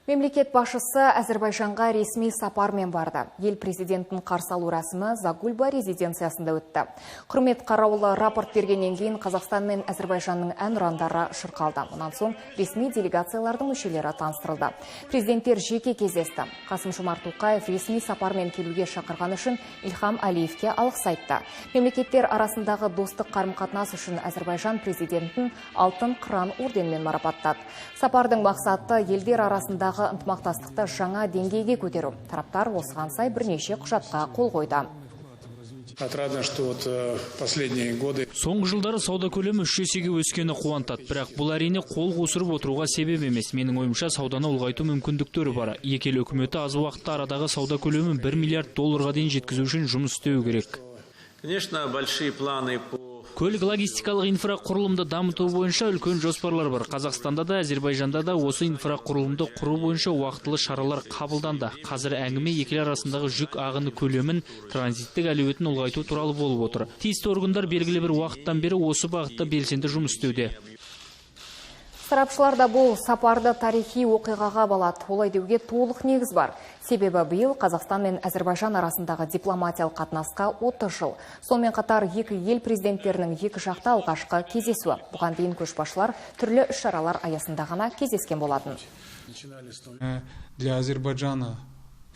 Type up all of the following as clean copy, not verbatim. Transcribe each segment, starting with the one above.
Мемлекет басшысы Әзірбайжанға ресми сапармен барды. Ел президентін қарсы алу рәсімі Загульба резиденциясында өтті. Құрмет қарауылы рапорт бергеннен кейін Қазақстан мен Әзірбайжанның әнұрандары шырқалды. Мұнан соң ресми делегациялардың мүшелері таныстырылды. Президенттер жеке кездесті. Қасым-Жомарт Тоқаев ресми сапармен келуге шақырған үшін Ильхам Алиевке алғыс айтты. Мемлекеттер арасындағы достық қарым-қатынас үшін Әзірбайжан президентін Алтын Қыран орденімен марапаттады. Сапардың мақсаты — елдер арасындағы ынтымақтастықты жаңа деңгейге көтеру. Тараптар осыған сай бірнеше құжатқа қол қойды. Отрадно, что вот последние годы Соңғы жылдары сауда көлемі 3 есеге өскені қуантады. Бірақ бұл, әрине, қол қусырып отыруға себеп емес. Менің ойымша, сауданы ұлғайту мүмкіндіктері бар. Екі ел үкіметі аз уақытта арадағы сауда көлемін 1 миллиард долларға дейін жеткізу үшін жұмыс істеуі керек. Конечно, большие планы по Көлік логистикалық инфрақұрылымды дамыту бойынша үлкен жоспарлар бар. Қазақстанда да, Әзербайжанда да осы инфрақұрылымды құру бойынша уақытылы шаралар қабылданды. Қазір әңгіме екі ел арасындағы жүк ағыны көлемін, транзиттік әлеуетін ұлғайту туралы болып отыр. Тиісті органдар белгілі бір уақыттан бері осы бағытта белсенді жұмыс істеуде. Сарапшылар да бұл сапарды тарихи оқиғаға балады. Олай деуге толық негіз бар. Себебі биыл Қазақстан мен Әзірбайжан арасындағы дипломатиялық қатынасқа 30 жыл. Сонымен қатар екі ел президенттерінің екі жақты алғашқы кездесуі. Бұған дейін көшбасшылар түрлі іс-шаралар аясында ғана кездескен болатын. Для Азербайджана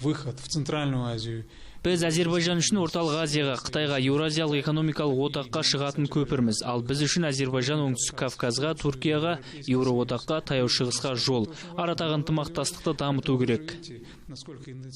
выход в Центральную Азию. Біз Әзербайжан үшін Орталық Азияға, Қытайға, Еуразиялық экономикалық одаққа шығатын көпірміз. Ал біз үшін Әзербайжан Оңтүстік Кавказға, Түркияға, Еуроодаққа, Таяу Шығысқа жол. Арадағы ынтымақтастықты дамыту керек. Насколько интенсивно